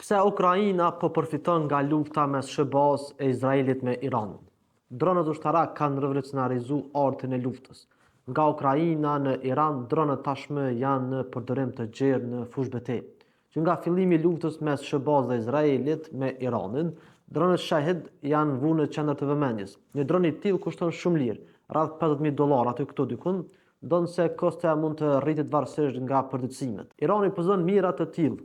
Pse Ukraina po përfiton nga lufta mes SHBA-së e Izraelit me Iranin? Dronët ushtarakë kanë revolucionarizu artin e luftës. Nga Ukraina në Iran, dronët tashmë janë në përdorim të gjerë në fushëbetejë. Që nga fillimi i luftës mes SHBA-së dhe Izraelit me Iranin, dronët Shahed janë vu në qendër të vëmendjes. Një dron i tillë kushton shumë lirë, rreth 50.000 dollarë aty këtu dikun, ndonëse kostoja mund të rritet varësisht nga përditësimet. Irani posedon mijëra të tillë,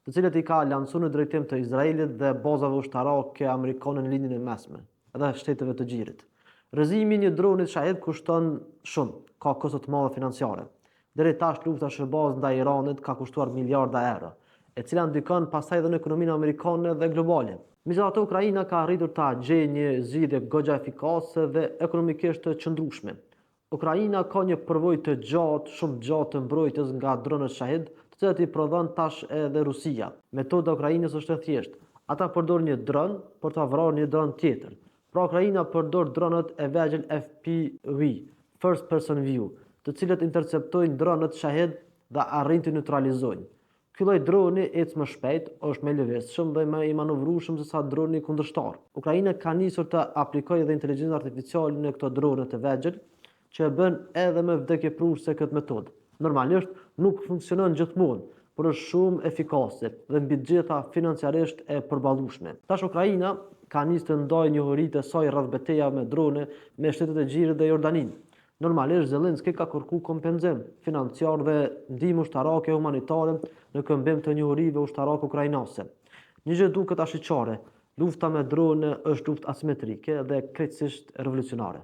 të cilët i ka lansuar në drejtim të Izraelit dhe bazave ushtarake amerikane në Lindjen e Mesme dhe shteteve të Gjirit. Rrëzimi i një droni Shahed kushton shumë, ka kosto të madhe financiare. Deri tash lufta e SHBA-së ndaj Iranit ka kushtuar miliarda euro, e cila ndikon pastaj edhe në ekonominë amerikane dhe globale. Megjithatë, Ukraina ka arritur ta gjejë një zgjidhje goxha efikase dhe ekonomikisht të qëndrueshme. Ukraina ka një përvojë të gjatë, shumë të gjatë të mbrojtjes nga dronët Shahed, të cilët i prodhon tash edhe Rusia. Metoda e Ukrainës është e thjeshtë. Ata përdorin një dron për ta vrarë një dron tjetër. Pra Ukraina përdor dronët e vegjël FPV, First Person View, të cilët interceptojnë dronët Shahed dhe arrijnë t'i neutralizojnë. Ky lloj droni ecë më shpejt, është më i lëvizshëm dhe më i manovrueshëm sesa droni kundërshtar. Ukraina ka nisur të aplikojë edhe inteligjencën artificiale në këto drone të vegjël, që e bën edhe më vdekjeprurëse këtë metodë. Normalisht nuk funksionon gjithmonë, por është shumë efikase dhe mbi të gjitha financiarisht e përballueshme. Tash Ukraina ka nisur të ndajë njohuritë e saj rreth betejave me drone me shtetet e Gjirit dhe Jordaninë. Normalisht Zelensky ka kërku kompenzim financiar dhe ndihmë ushtarake e humanitare në këmbim të njohurive ushtarake ukrainase. Një gjë duket ashiqare, lufta me drone është luftë asimetrike dhe krejtësisht revolucionare.